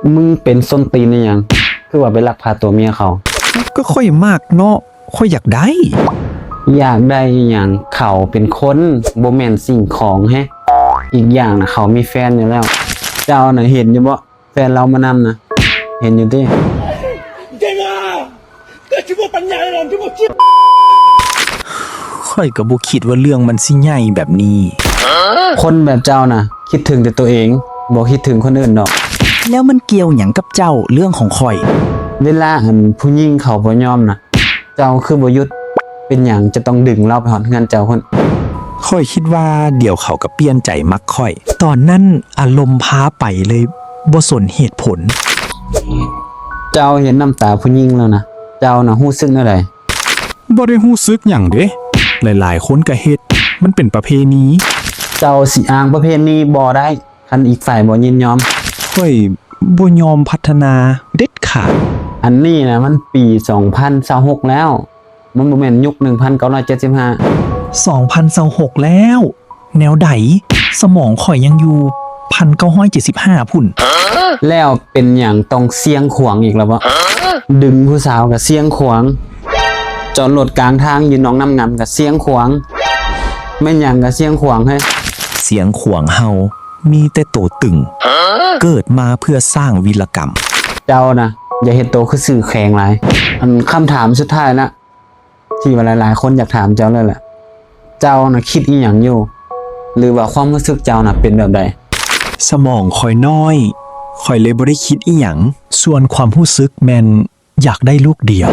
ມຶງເປັນສົ້ນຕີນອີ່ຫຍັງ ຄືວ່າໄປລັກພາຕົວເມຍເຂົາ? ກໍຂ້ອຍມັກເນາະ ຂ້ອຍຢາກໄດ້. ຢາກໄດ້ອີ່ຫຍັງ? ເຂົາເປັນຄົນ ບໍ່ແມ່ນສິ່ງຂອງເຮ. ອີກຢ່າງນະ ເຂົາມີແຟນຢູ່ແລ້ວ. ເຈົ້ານະເຫັນຢູ່ບໍ່? ແຟນລາວມານຳນະ ເຫັນຢູ່ຕິ? ຂ້ອຍກໍບໍ່ຄິດວ່າເລື່ອງມັນຊິໃຫຍ່ແບບນີ້. ຄົນແບບເຈົ້ານະ ຄິດເຖິງແຕ່ຕົວເອງ ບໍ່ຄິດເຖິງຄົນອື່ນດອກ. ແລ້ວມັນກ່ຽວຫຍັງກັບເຈົ້າ ເລື່ອງຂອງຂ້ອຍ? ເວລາອັນຜູ້ຍິງເຂົາບໍ່ຍອມນະ ເຈົ້າຄືບໍ່ຢຸດ? ເປັນຫຍັງຈະຕ້ອງດຶງລາວໄປຮອດເຮືອນເຈົ້າພຸ້ນ? ຂ້ອຍຄິດວ່າດຽວເຂົາກໍປ່ຽນໃຈມັກຂ້ອຍ. ຕອນນັ້ນອາລົມພາໄປເລີຍ ບໍ່ສົນເຫດຜົນ. ເຈົ້າເຫັນນ້ຳຕາຜູ້ຍິງແລ້ວນະ ເຈົ້ານະຮູ້ສຶກແນວໃດ? ບໍ່ໄດ້ຮູ້ສຶກຫຍັງເດ. ຫຼາຍໆຄົນກໍເຮັດ ມັນເປັນປະເພນີ. ເຈົ້າຊິອ້າງປະເພນີບໍ່ໄດ້ ຄັນອີກຝ່າຍບໍ່ຍິນຍອມ. ຂ້ອຍບໍ່ຍອມພັດທະນາເດັດຂາດ. ອັນນີ້ນະມັນປີສອງພັນຊາວຫົກແລ້ວ ມັນບໍ່ແມ່ນຍຸກໜຶ່ງພັນເກົ້າຮ້ອຍເຈັດສິບຫ້າ. ສອງພັນຊາວຫົກແລ້ວ ແນວໃດ? ສະໝອງຂ້ອຍຍັງຢູ່ພັນເກົ້າຮ້ອຍເຈັດສິບຫ້າພຸ້ນ. ແລ້ວເປັນຫຍັງຕ້ອງສ່ຽງຂວາງອີກແລ້ວບໍ? ດຶງຜູ້ສາວກໍສ່ຽງຂວາງ ຈອດລົດກາງທາງຢູ່ໜອງນ້ຳງາມກໍສ່ຽງຂວາງ ແມ່ນຫຍັງກໍສ່ຽງຂວາງເຮີ້ຍ. ສ່ຽງຂວາງເຮົາມີແຕ່ໂຕຕຶງ ເກີດມາເພື່ອສ້າງວິລະກຳ. ເຈົ້ານະ ຢ່າເຮັດໂຕຄືຊື່ແຂງຫຼາຍ. ອັນຄຳຖາມສຸດທ້າຍລະ ທີ່ວ່າຫຼາຍໆຄົນຢາກຖາມເຈົ້າເລີຍແຫຼະ ເຈົ້ານະຄິດອີ່ຫຍັງຢູ່ ຫຼືວ່າຄວາມຮູ້ສຶກເຈົ້ານະເປັນແບບໃດ? ສະໝອງຂ້ອຍນ້ອຍ ຂ້ອຍເລີຍບໍ່ໄດ້ຄິດອີ່ຫຍັງ. ສ່ວນຄວາມຮູ້ສຶກແມ່ນຢາກໄດ້ລູກດຽວ.